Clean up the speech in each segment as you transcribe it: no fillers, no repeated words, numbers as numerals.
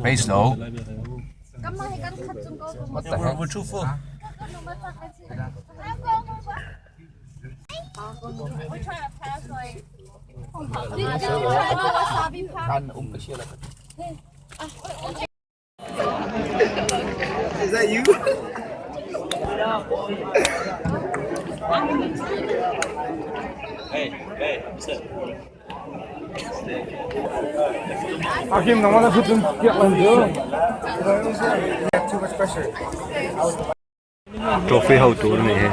Pace lo. What the heck? Is that you? Trophy ho tur a ni hi.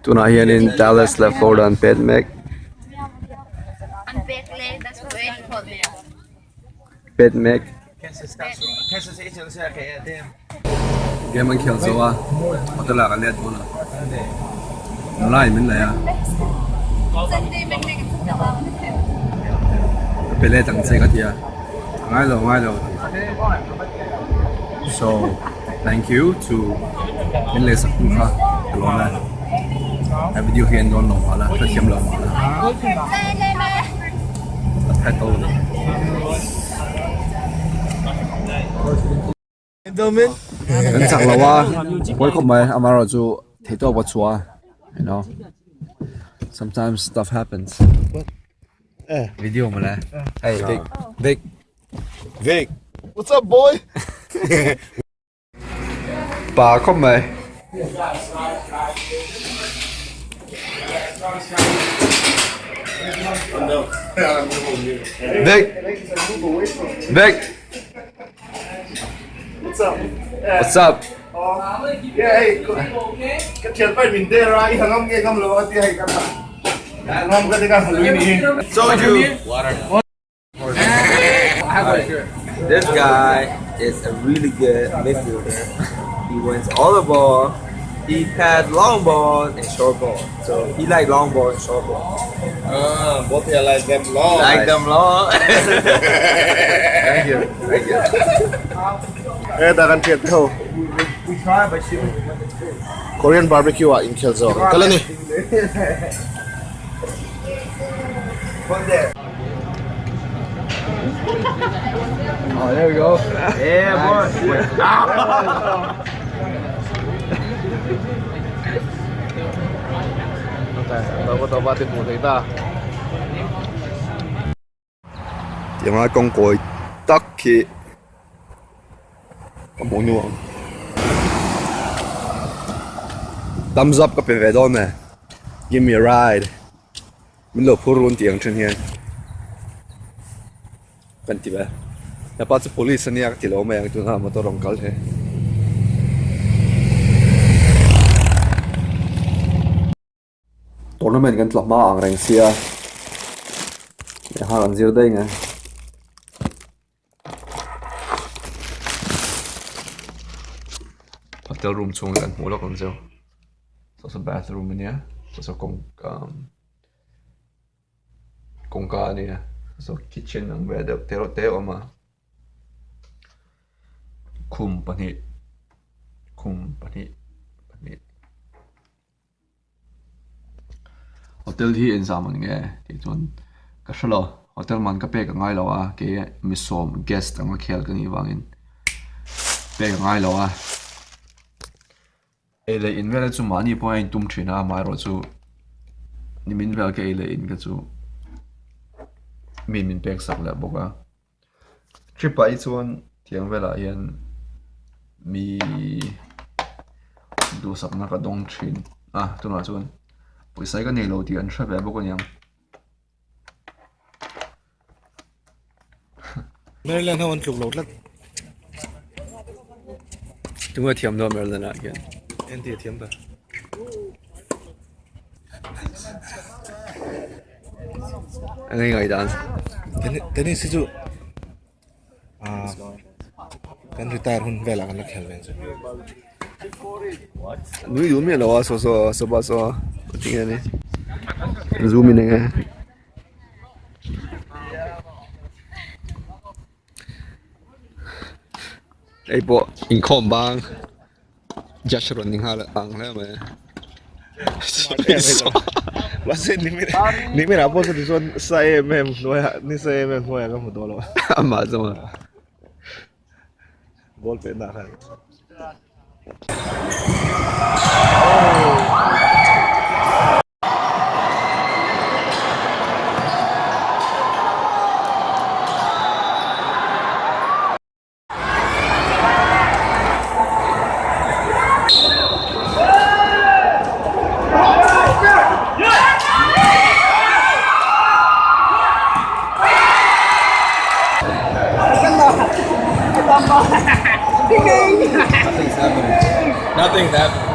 Tunah hianin Dallas leh Florida an pet mek. Pet mek. Game an khel zo a hotel ah kan let dawn a nula in min lei a ka pe let ang che ka ti a a ngai lo a ngai lo so thank you to min lei sak tu kha ka lawm e he video hi en dawn lo mahla hrethiam lo mahla a phet ho ni. Kan chak lo a pawi khawp mai amaherawh chu theih tawk a chhuah a you know sometimes stuff happens video mawle hey Vic Vic Vic what's up boy pa khawp mai Vic Vic What's up? What's up? Yeah, hey, ka thian pai min der a, i hangam nge ngam lo a tia hei ka ngam ka ti ka halui ni. Soju. This guy is a really good midfielder. He wins all the ball. He pass long ball and short ball. So he like long ball and short ball. Ah, both here like them long. Like them long. Thank you. Thank you. Eh, ta kan thian te ho. Korean barbecue ah inkhel zawk ang kal a ni. Oh, there we go. Yeah, boy. Tiang lai kawng kawi tak khi ka hmuh nuam. Thumbs up ka pe ve dawn e. Give me a ride. Min lo phur run tih ang then hian kan ti ve. Hepa chu police ania ka ti lo mai ang tuna motor rawn kal hi. Tournament kan tla hma ang reng sia lehkha kan zir daih nge. Hotel room chhung hi kan hmuh lawk ang chu saw saw bathroom ania saw saw kawng kawngka ania saw kitchen ang ve deuh te reuh te a awm a khum pahnih khum pahnih pahnih. Hotel hi engzam an nge tih chuan ka hre lo hotel man ka pek a ngai lo a kei mi sawm guest anga khel ka nih vangin pek a ngai lo a ei leh in vel chu mahni pawh a intum thin a amaherawhchu nimin vel ka ei leh in kha chu mi min pek sak leh bawk a. Trip ah hi chuan tiang velah hian mi duhsakna ka dawng thin a tunah chuan pawisa hi ka nei lo tih an hre ve bawk a niang. Maryland ho an tluk lo tlat. Tunge thiam dawn Maryland ah hian? Entir thiam ta. Eng nge ngaihdan? Tennis hi chu kan retire hun velah kan la khel ve ang chu. Nui duh miah lo a saw saw saw pa saw a ti nge ni zoom in eng nge. Hei pawh inkhawm bang judge rawn ni nghal ang hle mai. Mahse nimin ah pawh chuti chuan sa em em hnuaiah ni sa em em hnuaiah ka hmu tawh lo. Amah chuan. Ball peh na khan. Nothing's happening. Nothing's happening.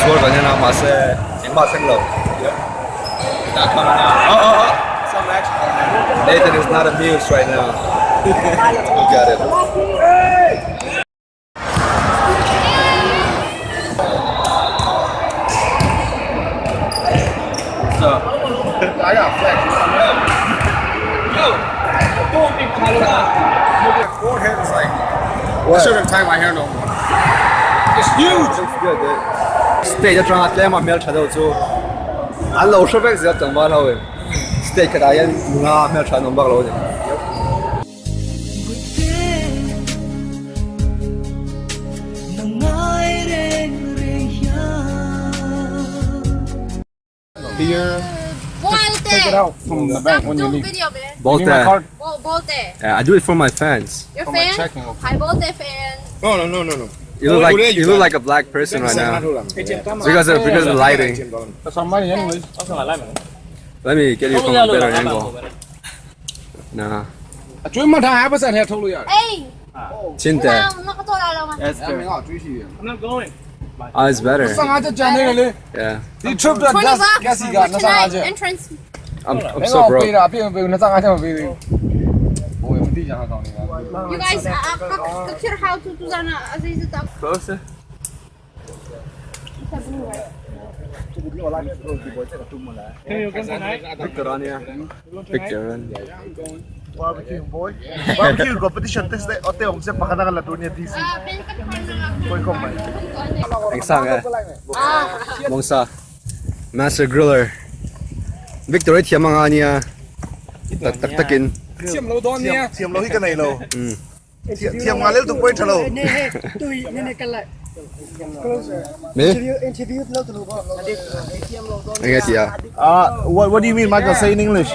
Sual kan hian a mahse engmah thleng lo. Not coming out. Oh, oh, oh. Some action. Nathan is not amused right now. Look at it. What's up? I got flex. Yo, Forehead is like, I shouldn't tie my hair no more. It's huge. Looks good, dude. Stage atanga tlema hmel tha deuh chu an lo hre vek zel tlangval ho in stage khatah hian nula hmel tha an awm bak lo a ni. Beer. Take it out from the bank when you leave. Video, man. Bolte. Bolte. Yeah, I do it for my fans. Your For my fan? checking. Hi, Bolte fans. No, no, no, no, no. You look like you look like a black person right now. Because of because of the lighting. That's our money anyways. Let me get you from a better angle. Nah. 追梦他还不三天透露呀？ Hey, 真的。那个做到了吗？ Ah, it's better. 上俺这讲那个嘞， Yeah. 你出不了 Twenty bucks 该是个 for 那上俺 tonight 这， entrance. I'm I'm 那 so 个背 broke. 了，别别那上俺这背的。我们地上搞的。 You guys, computer how to do that? Closer. Victor on here. Victor on. Barbecue boy. Barbecue competition test day. Ote om se pakana la dunia DC. Koi kom mai. Anh sang eh. Mong sa. Master griller. Victor thiam anga ania. Tak tak takin. Thiam lo don nia. Thiam lo hi ka nei lo. Thiam nga lel tu poi thalo. Me? Anh nghe chị à? What do you mean Michael say in English?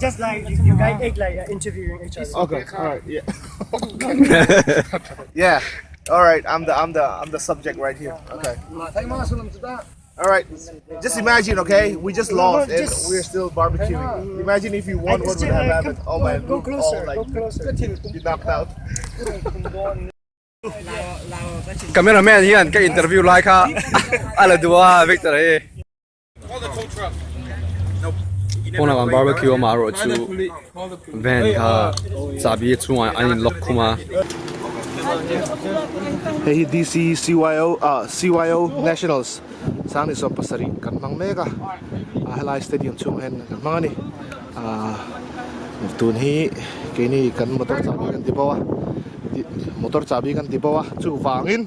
Just like you guys act like interviewing each other. Okay. All right. Yeah. Yeah. All right. I'm the I'm the I'm the subject right here. Okay. All right. Just imagine, okay? We just lost and we're still barbecuing. Imagine if you won, what would have happened? Oh my, Go look, all closer, like go closer. be knocked out. Cameraman hian ka interview lai kha a la duh a Victor hi. Pawnah kan barbecue a mah erawh chu van kha chahbi chungah an in lock khum a. Hei hi DC CYO ah CYO Nationals sang ni sawm pasarih kan hmang mek a, ah helai stadium chhungah hian kan hmang a ni. Ah tun hi keini kan motor chahbi kan ti bo a. Motor chahbi kan ti bo a chuvangin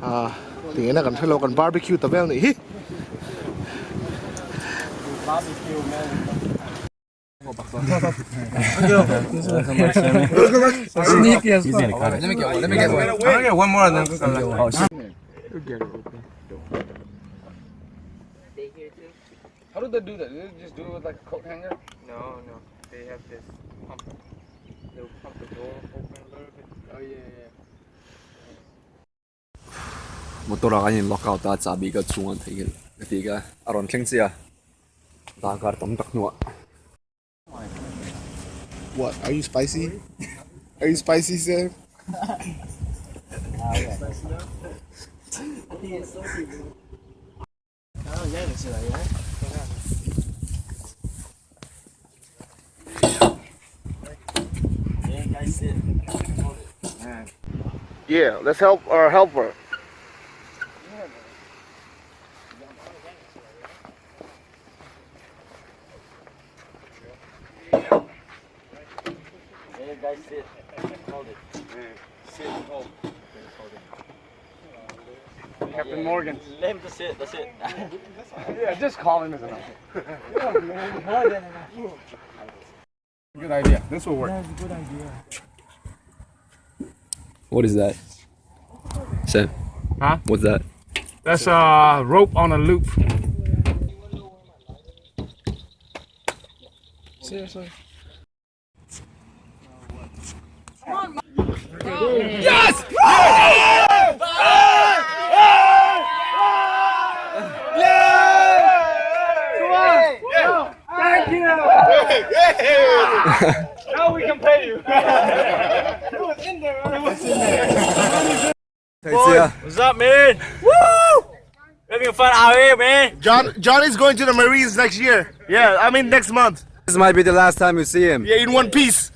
ah tingena kan hrelo kan barbecue ta vel nih hi. How do they do that? Do they just do it with like a coat hanger? No, no. They have this pump. They'll pump the door open a little bit. Oh yeah, yeah. Motor ah kan in lock out a chahbi ka chhung an theihnghilh ka tih ka a rawn thleng chiah a darkar tam tak hnuah. What are you spicy? Are you spicy Sam? Yeah, let's help our helper. guy sit. Hold it. Sit and hold. Captain Morgan. Let him just sit. That's it. Yeah, just call him is enough. Good idea. This will work. What is that? Sam. Huh? What's that? That's a rope on a loop. Seriously? Now we can pay you. What's up, man? Woo! Having fun out here, man. John Johnny's going to the Marines next year. Yeah, I mean next month. This might be the last time you see him. Yeah, in one piece.